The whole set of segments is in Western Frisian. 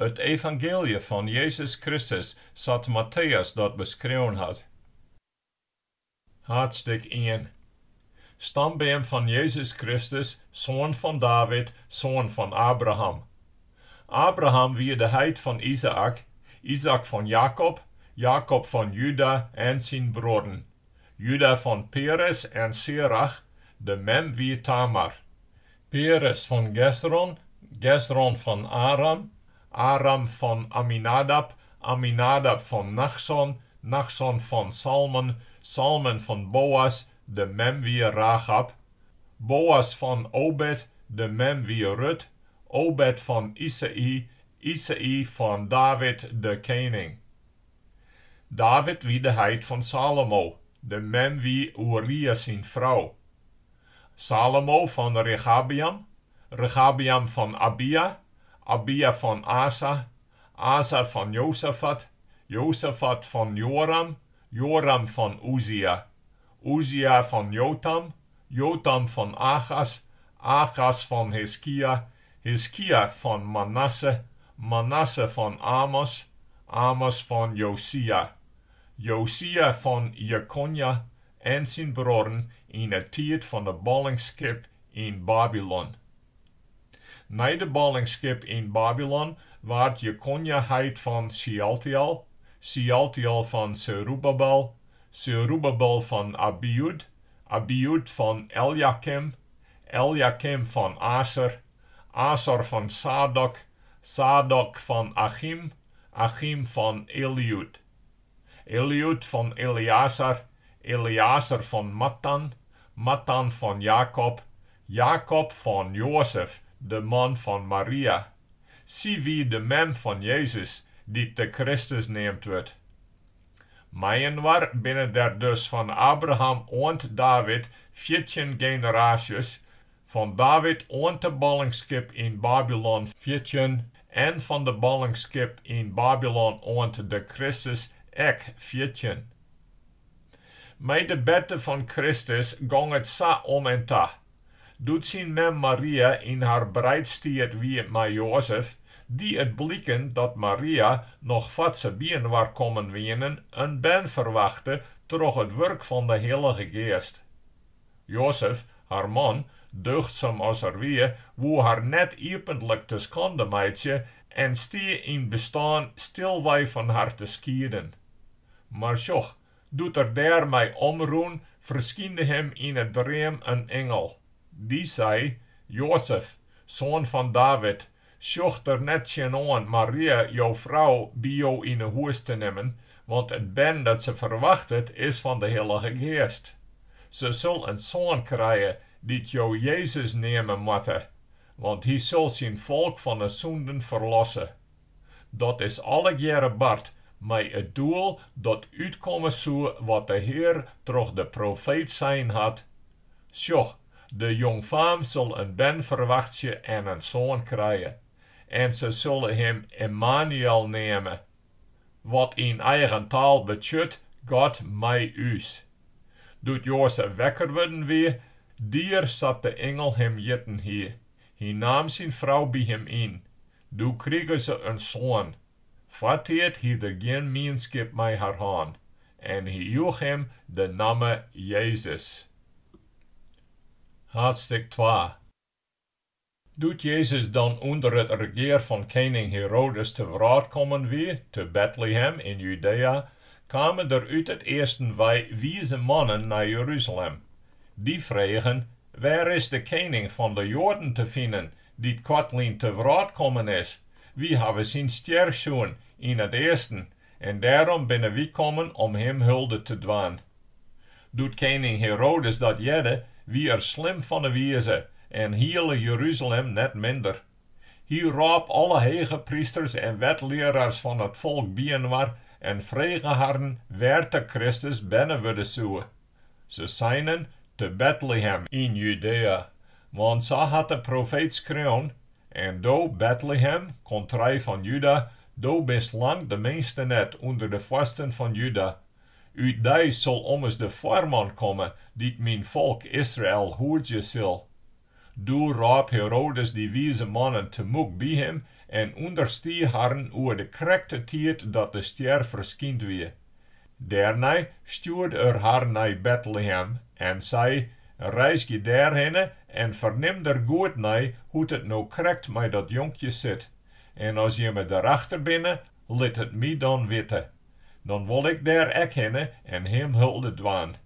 It evangeelje fan Jezus Kristus sa't Mattéus dat beskreaun hat. Haadstik ien. Stambeam fan Jezus Kristus, soan fan David, soan fan Abraham. Abraham wie de heit fan Izaäk, Izaäk fan Jakob, Jakob fan Juda en syn bruorren, Juda fan Peres en Serach, de mem wie Tamar. Peres fan Gesron, Gesron fan Aram, Aram fan Amminadab, Amminadab fan Nachson, Nachson fan Salmon, Salmon fan Boaz, de mem wie Rachab, Boaz fan Obed, de mem wie Rut, Obed fan Isaï, Isaï fan David, de kening. David wie de heit fan Salomo, de mem wie Oería syn frou. Salomo fan Rechabeam, Rechabeam fan Abia, Abia fan Asa, Asa fan Josafat, Josafat fan Joaram, Joaram fan Oezzia, Oezzia fan Jotam, Jotam fan Achaz, Achaz fan Hizkía, Hizkía fan Manasse, Manasse fan Amos, Amos fan Josía, Josía fan Jekonja en syn bruorren yn 'e tiid fan de ballingskip yn Babylon. Nei de ballingskip yn Babylon waard Jekonja heit fan Sjealtiël, Sjealtiël fan Serûbbabel, Serûbbabel fan Abiûd, Abiûd fan Eljakim, Eljakim fan Aser, Asor fan Sadok, Sadok fan Achim, Achim fan Eliûd. Eliûd fan Eleazar, Eleazar fan Mattan, Mattan fan Jakob, Jakob fan Joazef, de man fan Maria. Sy wie de mem fan Jezus, dy't de Kristus neamd wurdt. Mei-inoar binne der dus fan Abraham oant David 14 generaasjes, fan David oant de ballingskip yn Babylon 14 en fan de ballingskip yn Babylon oant de Kristus ek 14. Mei de berte fan Kristus gong it sa om en ta. Doe't syn mem Maria yn har breidstiid wie mei Joazef, die it bliken dat Maria, noch foar't se byinoar kommen wienen, in bern ferwachte troch it wurk fan de Hillige Geast. Joazef, har man, deugdsum as er wie, woe har net iepentlik te skande meitsje en stie yn bestân stilwei fan har te skieden. Mar sjoch, doe't er dêr mei omrûn, ferskynde him yn 'e dream in ingel. Dy sei, Joazef, soan fan David, sjoch der net tsjinoan Maria, jo frou, by jo yn 'e hûs te nimmen, want it bern dat se ferwachtet is fan de Hillige Geast. Se sil in soan krije, dy't jo Jezus neame moatte, want hy sil syn folk fan 'e sûnden ferlosse. Dat is allegearre bard mei it doel dat útkomme soe wat de Hear troch de profeet sein hat, Sjoch, de jongfaam sil in bern ferwachtsje en in soan krije, en se sille him Emmanuel neame, wat yn eigen taal betsjut, God mei ús. Doe't Joazef wekker wurden wie, die er sa't de ingel him hjitten hie. Hy naam syn frou by him yn. Doe krige se in soan. Foartiid hied er gjin mienskip mei har hân. En hy joech him de namme Jezus. Haadstik twa. Doe't Jezus dan ûnder it regear fan kening Herodes te wrâld kommen wie, te Betlehem yn Judea, kamen der út it easten wei wize mannen nei Jeruzalem. Dy fregen, Wêr is de kening fan de Joaden te finen, dy't koartlyn te wrâld kommen is? Wy hawwe syn stjer sjoen yn it easten en dêrom binne wy kommen om him hulde te dwaan. Doe't kening Herodes dat hearde, wie er slim fan 'e wize en hiele Jeruzalem net minder. Hy rôp alle hegeprysters en wetlearaars fan it folk byinoar en frege harren wêr't de Kristus berne wurde soe. Se seinen, Te Betlehem yn Judea, want sa hat de profeet skreaun, En do, Betlehem, kontrei fan Juda, do bist lang de minste net ûnder de foarsten fan Juda. Ut dy sil ommers de foarman komme, dy't myn folk Israel hoedzje sil. Doe rôp Herodes dy wize mannen temûk by him en ûnderstie harren oer de krekte tiid dat de stjer ferskynd wie. Dêrnei stjoerde er har nei Betlehem en sei, Reizgje dêrhinne en fernim der goed nei hoe't it no krekt mei dat jonkje sit. En as jimme derachter binne, lit it my dan witte. Dan wol ik dêr ek hinne en him hulde dwaan.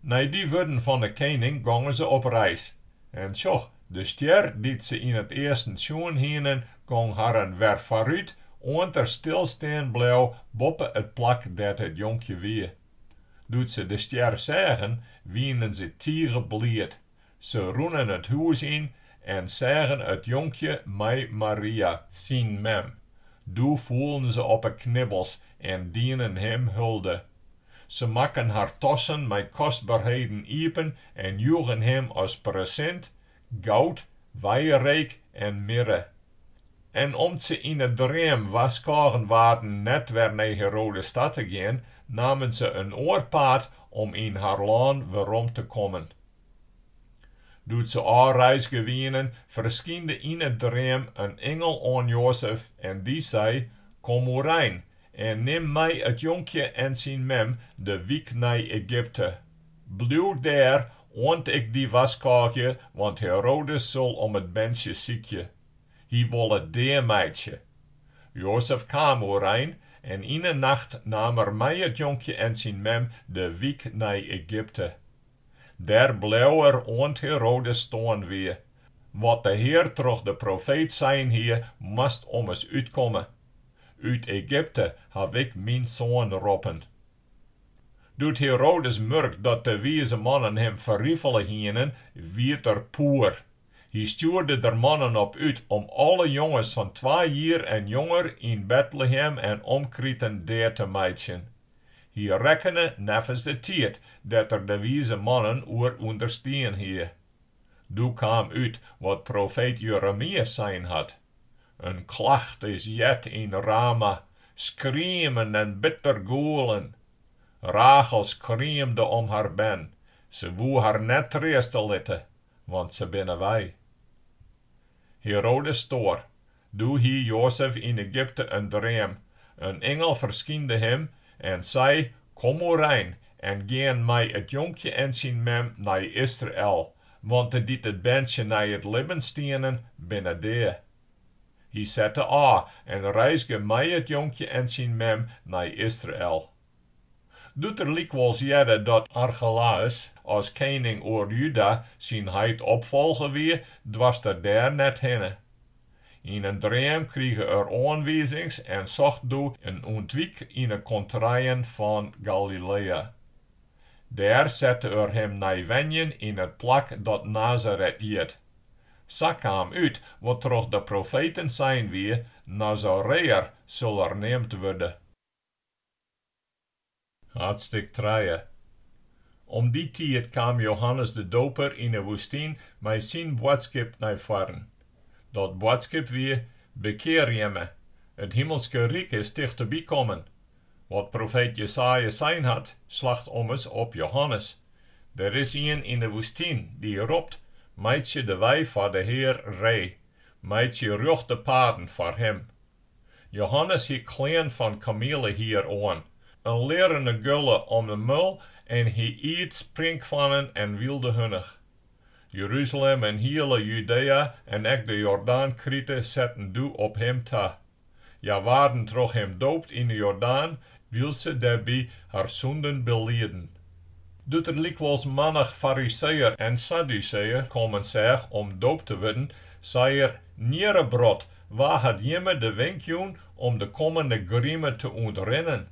Nei dy wurden fan 'e kening gongen se op reis. En sjoch, de stjer dy't se yn it easten sjoen hienen, gong harren wer foarút oant er stilstean bleau boppe it plak dêr't it jonkje wie. Doe't se de stjer seagen, wienen se tige bliid. Se rûnen it hûs yn en seagen it jonkje mei Maria, syn mem. Doe foelen se op 'e knibbels en dienen him hulde. Se makken har tassen mei kostberheden iepen en joegen him as presint goud, wijreek en mirre. En om't se yn 'e dream warskôgen waarden net wer nei Herodes ta te gean, namen se in oar paad om yn har lân werom te kommen. Doe't se ôfreizge wienen, ferskynde yn 'e dream in ingel oan Joazef en dy sei, Kom oerein en nim mei it jonkje en syn mem de wyk nei Egypte. Bliuw dêr oant ik dy warskôgje, want Herodes sil om it berntsje sykje. Hy wol it deameitsje. Joazef kaam oerein en yn 'e nacht naam er mei it jonkje en syn mem de wyk nei Egypte. Dêr bleau er oant Herodes stoarn wie. Wat de Hear troch de profeet sein hie, moast ommers útkomme, Ut Egypte haw ik myn soan roppen. Doe't Herodes murk dat de wize mannen him ferrifele hienen, wied er poer. Hy stjoerde der mannen op út om alle jonges fan twa jier en jonger yn Betlehem en omkriten dea te meitsjen. Hy rekkene neffens de tiid dêr't er de wize mannen oer ûnderstien hie. Doe kaam út wat profeet Jeremia sein hat, In klacht is heard yn Rama, skriemen en bitter gûlen. Rachel skriemde om har bern, se woe har net treaste litte, want se binne wei. Herodes stoar. Doe hie Joazef yn Egypte in dream, in ingel ferskynde him en sei, Kom oerein en gean mei it jonkje en syn mem nei Israel, want de dy't it berntsje nei it libben stienen, binne dea. Hy sette ôf en reizge mei it jonkje en syn mem nei Israel. Doe't er lykwols hearde dat Archelaus as kening oer Juda syn heit opfolge wie, doarst er dêr net hinne. Yn in dream krige er oanwizings en socht doe in ûntwyk yn 'e kontreien fan Galileä. Dêr sette er him nei wenjen yn it plak dat Nazaret hjit. Sa kaam út wat troch de profeten sein wie, Nazoreeër sil er neamd wurde. Haadstik trije. Om dy tiid kaam Johannes de Doper yn 'e woestyn mei syn boadskip nei foaren. Dat boadskip wie, Bekear jimme, it himelske ryk is tichteby kommen. Wat profeet Jesaja sein hat, slacht ommers op Johannes. Der is ien yn 'e woestyn, dy't ropt, Meitsje de wei foar de Hear ree, meitsje rjochte paden foar Him. Johannes hie klean fan kamielehier oan, in learene gulle om 'e mul en hy iet sprinkhoannen en wylde hunnich. Jeruzalem en hiele Judea en ek de Jordaankrite setten doe op him ta. Hja waarden troch him doopt yn 'e Jordaan, wylst se dêrby har sûnden belieden. Doe't er lykwols mannich Fariseeër en Sadduseeër kommen seach om doopt te wurden, sei er, Njirrebrot, wa hat jimme de wink jûn om de kommende grime te ûntrinnen?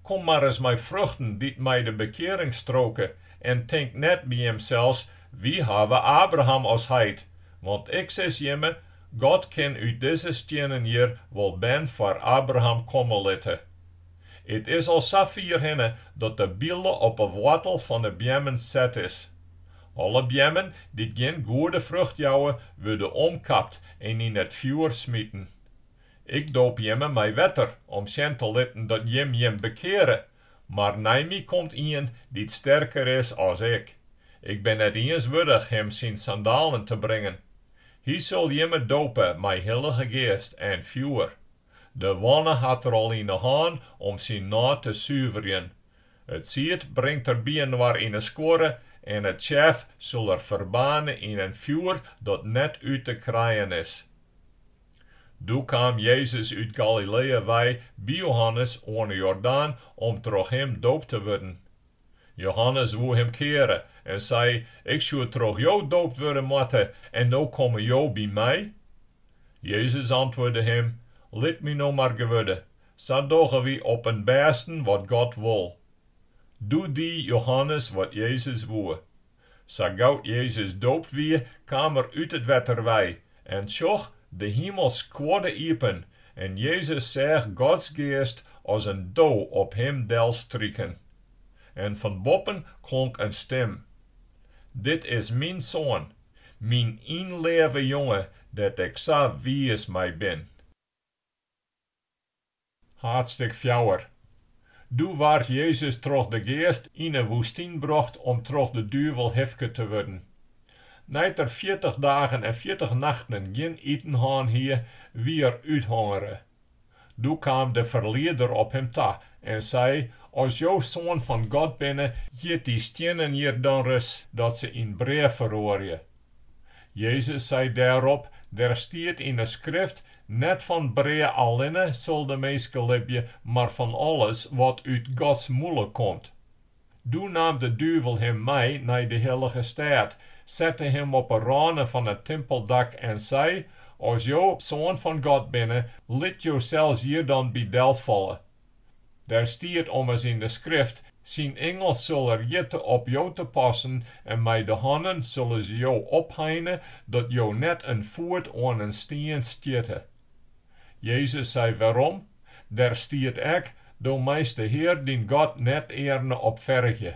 Kom mar ris mei fruchten dy't mei de bekearing stroke en tink net by jimsels, Wy hawwe Abraham as heit, want ik sis jimme, God kin út dizze stiennen hjir wol bern foar Abraham komme litte. It is al sa fier hinne dat de bile op 'e woartel fan 'e beammen set is. Alle beammen dy't gjin goede frucht jouwe, wurde omkapt en yn it fjoer smiten. Ik doop jimme mei wetter om sjen te litten dat jim jim bekeare, mar nei my komt ien dy't sterker is as ik. Ik bin net iens wurdich him syn sandalen te bringen. Hy sil jimme dope mei Hillige Geast en fjoer. De wanne hat er al yn 'e hân om syn nôt te suverjen. It sied bringt er byinoar yn 'e skuorre en it tsjef sil er ferbaarne yn in fjoer dat net út te krijen is. Doe kaam Jezus út Galiléa wei by Johannes oan 'e Jordaan om troch him doopt te wurden. Johannes woe him keare en sei, Ik soe troch jo doopt wurde moatte en no komme jo by my? Jezus antwurde him, Lit my no mar gewurde, sa dogge wy op 'en bêsten wat God wol. Doe die Johannes wat Jezus woe. Sa gau't Jezus doopt wie, kaam er út it wetter wei, en sjoch, de himel skuorde iepen en Jezus seach Gods Geast as in do op him delstriken. En fan boppen klonk in stim, Dit is myn Soan, myn ynleave jonge, dêr't ik sa wiis mei bin. Haadstik fjouwer. Doe waard Jezus troch de Geast yn 'e woestyn brocht om troch de duvel hifke te wurden. Nei't er 40 dagen en 40 nachten gjin iten hân hie, wie er úthongere. Doe kaam de ferlieder op him ta en sei, As jo Soan fan God binne, hjit dy stiennen hjir dan ris dat se yn brea feroarje. Jezus sei dêrop, Der stiet yn 'e Skrift, Net fan brea allinne sil de minske libje, mar fan alles wat út Gods mûle komt. Doe naam de duvel him mei nei de hillige stêd, sette him op 'e râne fan it timpeldak en sei, As jo Soan fan God binne, lit josels hjir dan by delfalle. Der stiet ommers yn de Skrift, Syn ingels sil er hjitte op jo te passen en mei de hannen sille se jo opheine, dat jo net in foet oan in stien stjitte. Jezus sei werom, Der stiet ek, Do meist de Hear dyn God net earne op fergje.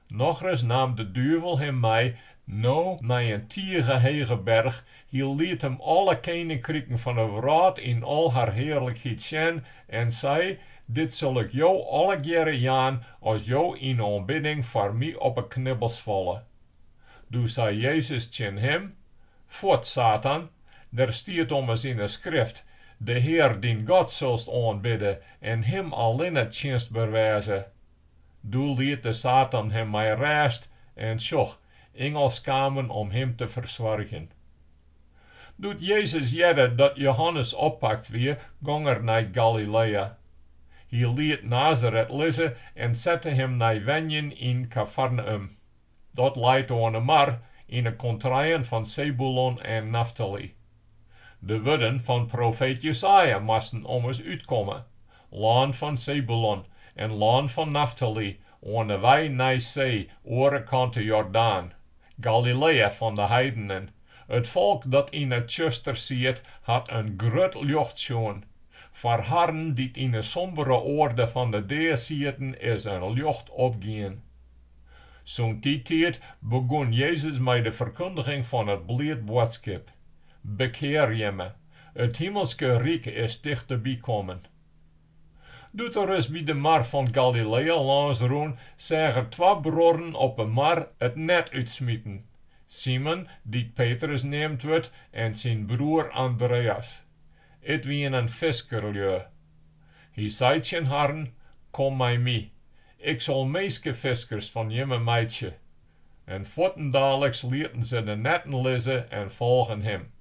Nochris naam de duvel him mei, no nei in tige hege berch, hy liet him alle keninkriken fan 'e wrâld yn al har hearlikheid sjen en sei, Dit sil ik jo allegearre jaan as jo yn oanbidding foar my op 'e knibbels falle. Doe sei Jezus tsjin him, Fuort, Satan, der stiet ommers yn 'e Skrift, De Hear dyn God silst oanbidde en Him allinne tsjinstber wêze. Doe liet de Satan him mei rêst en sjoch, ingels kamen om him te fersoargjen. Doe't Jezus hearde dat Johannes oppakt wie, gong er nei Galiléa. Hy liet Nazaret lizze en sette him nei wenjen yn Kafarnaüm. Dat leit oan 'e mar, yn 'e kontreien fan Sebûlon en Naftaly. De wurden fan profeet Jesaja moasten ommers útkomme, Lân fan Sebûlon en lân fan Naftaly, oan 'e wei nei see, oare kant de Jordaan, Galiléa fan de heidenen, it folk dat yn it tsjuster siet, hat in grut ljocht sjoen. Foar harren dy't yn 'e sombere oarde fan de dea sieten, is in ljocht opgien. Sûnt dy tiid begûn Jezus mei de ferkundiging fan it bliid boadskip, Bekear jimme, it himelske ryk is tichteby kommen. Doe't er ris by de mar fan Galiléa lâns rûn, seach er twa bruorren op 'e mar it net útsmiten, Simon, dy't Petrus neamd wurdt, en syn broer Andreas. It wienen fiskerlju. Hy sei tsjin harren, Kom mei my, ik sil minskefiskers fan jimme meitsje. En fuortendaliks lieten se de netten lizze en folgen him.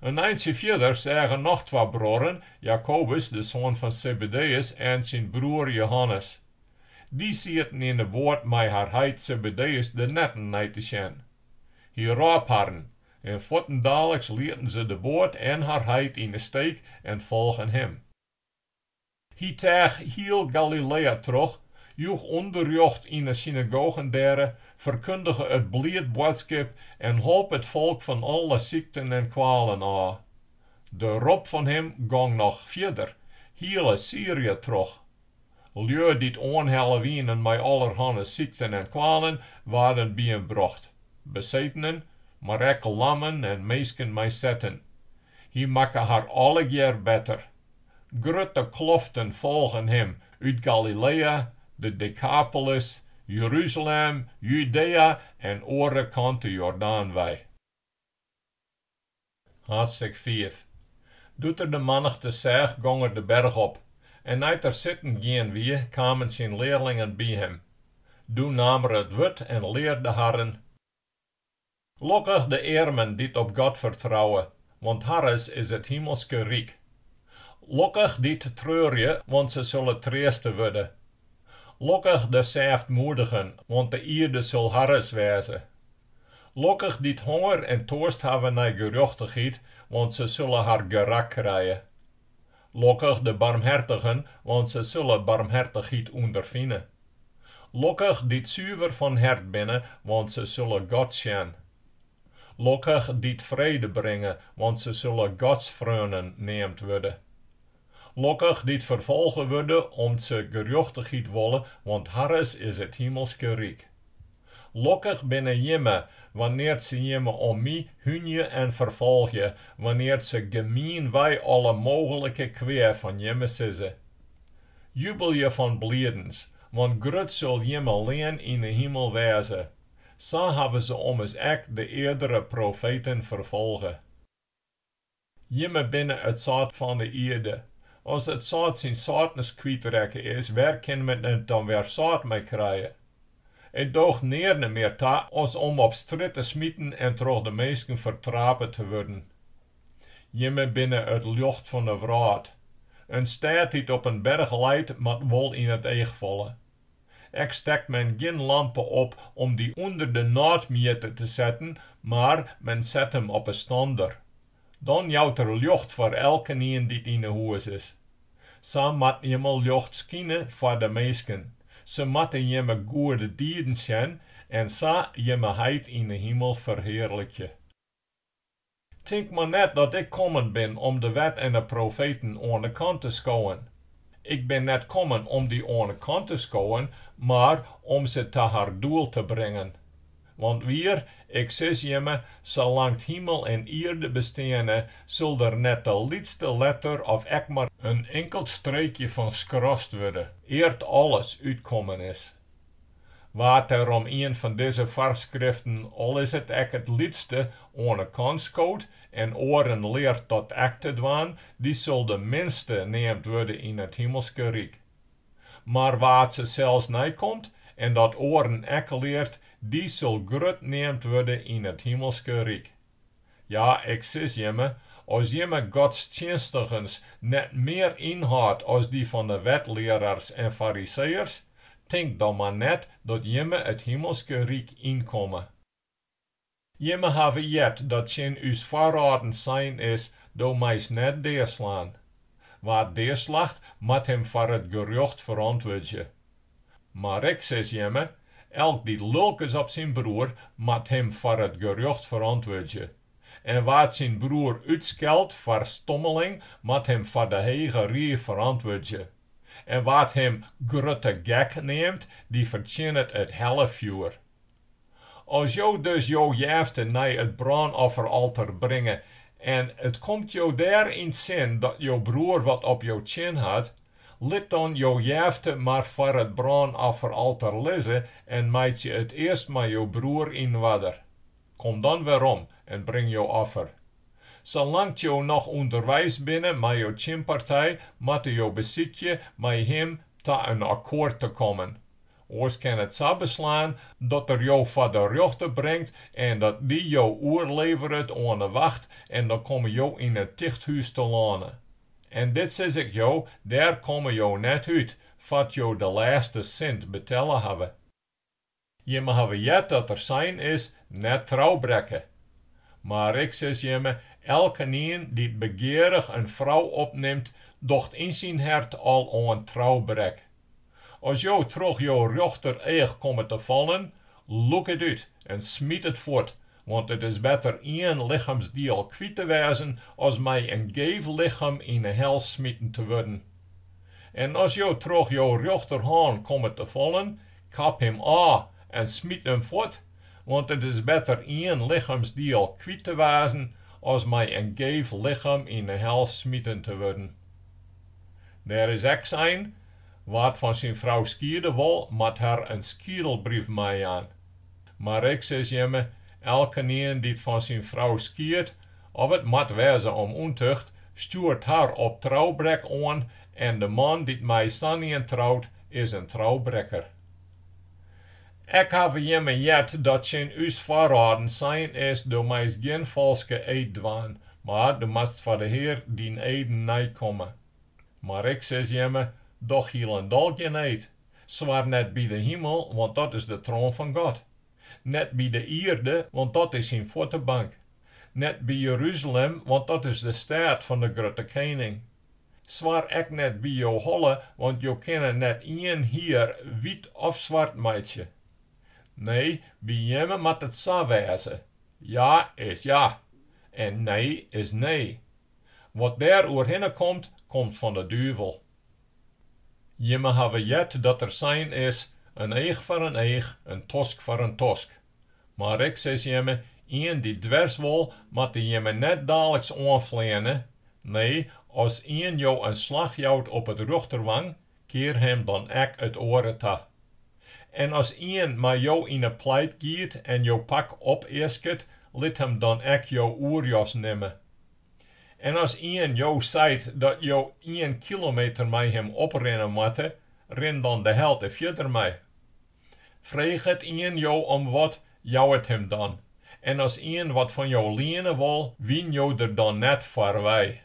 In eintsje fierder seach er noch twa bruorren, Jakobus, de soan fan Sebedeüs, en syn broer Jehannes. Dy sieten yn 'e boat mei har heit Sebedeüs de netten nei te sjen. Hy rôp harren, en fuortendaliks lieten se de boat en har heit yn 'e steek en folgen him. Hy teach hiel Galiléa troch, joech ûnderrjocht yn 'e synagogen dêre, ferkundige it bliid boadskip en holp it folk fan alle sykten en kwalen ôf. De rop fan him gong noch fierder, hiele Syrië troch. Lju dy't oanhelle wienen mei allerhanne sykten en kwalen waarden by him brocht, besetenen, mar ek lammen en minsken mei setten. Hy makke har allegear better. Grutte kloften folgen him út Galiléa, de Dekapolis, Jeruzalem, Judea en oare kant de Jordaan wei. Haadstik fiif. Doe't er de mannichte seach, gong er de berch op. En nei't er sitten gien wie, kamen syn learlingen by him. Doe naam er it wurd en learde harren. Lokkich de earmen dy't op God fertrouwe, want harres is it himelske ryk. Lokkich dy't treurje, want se sulle treaste wurde. Lokkich de sêftmoedigen, want de ierde sil harres wêze. Lokkich dy't honger en toarst hawwe nei gerjochtichheid, want se sulle har gerak krije. Lokkich de barmhertigen, want se sulle barmhertichheid ûnderfine. Lokkich dy't suver fan hert binne, want se sulle God sjen. Lokkich dy't frede bringe, want se sulle Godsfreonen neamd wurde. Lokkich dy't ferfolge wurde om't se gerjochtichheid wolle, want harres is it himelske ryk. Lokkich binne jimme, wannear't se jimme om my húnje en ferfolgje, wannear't se gemienwei alle mooglike kwea fan jimme sizze. Jubelje fan bliidens, want grut sil jimme lean yn 'e himel wêze. Sa hawwe se ommers ek de eardere profeten ferfolge. Jimme binne it sâlt fan de ierde. As it sâlt syn sâltens kwytrekke is, wêr kin men it dan wer sâlt mei krije? It doocht nearne mear ta as om op strjitte smiten en troch de minsken fertrape te wurden. Jimme binne it ljocht fan de wrâld. In stêd dy't op in berch leit, moat wol yn it each falle. Ek stekt men gjin lampe op om dy ûnder de nôtmjitte te setten, mar men set him op 'e stander. Dan jout er ljocht foar elkenien dy't yn 'e hûs is. Sa moat jimme ljocht skine foar de minsken. Se moatte jimme goede dieden sjen en sa jimme Heit yn 'e himel ferhearlikje. Tink mar net dat ik kommen bin om de wet en de profeten oan 'e kant te skowen. Ik bin net kommen om dy oan 'e kant te skowen, mar om se ta har doel te bringen. Want wier, ik sis jimme, salang't himel en ierde besteane, sil der net de lytste letter of ek mar in inkeld streekje fan skrast wurde, ear't alles útkommen is. Wa't dêrom ien fan dizze foarskriften, al is it ek it lytste, oan 'e kant skoot en oaren leart dat ek te dwaan, dy sil de minste neamd wurde yn it himelske ryk. Mar wa't se sels neikomt en dat oaren ek leart, dy sil grut neamd wurde yn it himelske ryk. Ja, ik sis jimme, as jimme godstsjinstigens net mear ynhâldt as dy fan de wetlearers en fariseeërs, tink dan mar net dat jimme it himelske ryk ynkomme. Jimme hawwe heard dat tsjin ús foarâlden sein is, Do meist net deaslaan. Wa't deaslacht, moat him foar it gerjocht ferantwurdzje. Mar ik sis jimme, elk dy't lulk is op syn broer, moat him foar it gerjocht ferantwurdzje. En wa't syn broer útskeldt foar stommeling, moat him foar de Hege Rie ferantwurdzje. En wa't him grutte gek neamt, dy fertsjinnet it hellefjoer. As jo dus jo jefte nei it brânofferalter bringe en it komt jo dêr yn 't sin dat jo broer wat op jo tsjin hat, lit dan jo jefte mar foar it brânofferalter lizze en meitsje it earst mei jo broer yn oarder. Kom dan werom en bring jo offer. Salang't jo noch ûnderweis binne mei jo tsjinpartij, moatte jo besykje mei him ta in akkoart te kommen. Oars kin it sa beslaan dat er jo foar de rjochter bringt en dat dy jo oerleveret oan de wacht en dan komme jo yn it tichthús telâne. En dit sis ik jo, dêr komme jo net út, foar't jo de lêste sint betelle hawwe. Jimme hawwe heard dat der sein is, Net troubrekke. Mar ik sis jimme, elkenien dy't begearich in frou opnimt, docht yn syn hert al oan troubrek. As jo troch jo rjochtereach komme te fallen, lûk it út en smyt it fuort, want it is better ien lichemsdiel kwyt te wêzen as mei in geef lichem yn 'e hel smiten te wurden. En as jo troch jo rjochterhân komme te fallen, kap him ôf en smyt him fuort, want it is better ien lichemsdiel kwyt te wêzen as mei in geef lichem yn 'e hel smiten te wurden. Der is ek sein, Wa't fan syn frou skiede wol, moat har in skiedelbrief meijaan. Mar ik sis jimme, elkenien dy't fan syn frou skiedt, of it moat wêze om ûntucht, stjoert har op troubrek oan en de man dy't mei sa'n ien trout, is in troubrekker. Ek hawwe jimme heard dat tsjin ús foarâlden sein is, Do meist gjin falske eed dwaan, mar do moatst foar de Hear dyn eden neikomme. Mar ik sis jimme, doch hielendal gjin eed. Swar net by de himel, want dat is de troan fan God. Net by de ierde, want dat is syn fuottebank. Net by Jeruzalem, want dat is de stêd fan de grutte kening. Swar ek net by jo holle, want jo kinne net ien hier wyt of swart meitsje. Nee, by jimme moat it sa wêze, ja is ja en nee is nee. Wat dêr oerhinne komt, komt fan de duvel. Jimme hawwe heard dat der sein is, In each foar in each, in tosk foar in tosk. Mar ik sis jimme, ien dy't dwers wol, moatte jimme net daliks oanfleane, nee, as ien jo in slach jout op it rjochterwang, kear him dan ek it oare ta. En as ien mei jo yn 'e pleit giet en jo pak opeasket, lit him dan ek jo oerjas nimme. En as ien jo seit dat jo ien kilometer mei him oprinne moatte, rin dan de helte fierder mei. Freget ien jo om wat, jou it him dan. En as ien wat fan jo liene wol, wyn jo der dan net foar wei.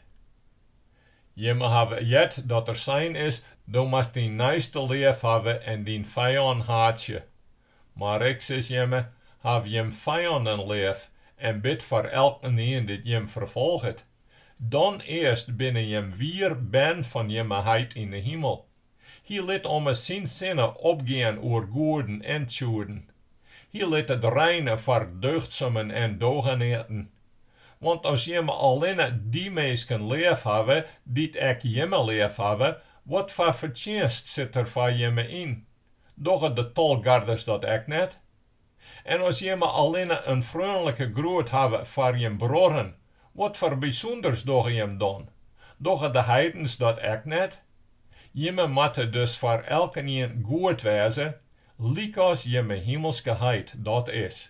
Jimme hawwe heard dat der sein is, Do moatst dyn neiste leaf hawwe en dyn fijân haatsje. Mar ik sis jimme, haw jim fijannen leaf en bid foar elkenien dy't jim ferfolget. Dan earst binne jim wier bern fan jimme Heit yn de himel. Hy lit ommers syn sinne opgean oer goeden en tsjoeden. Hy lit it reine foar deugdsumen en dogeneaten. Want as jimme allinne dy minsken leaf hawwe dy't ek jimme leaf hawwe, wat foar fertsjinst sit der foar jimme yn? Dogge de tolgarders dat ek net? En as jimme allinne in freonlike groet hawwe foar jim bruorren, wat foar bysûnders dogge jim dan? Dogge de heidens dat ek net? Jimme moatte dus foar elkenien goed wêze, lykas jimme himelske Heit dat is.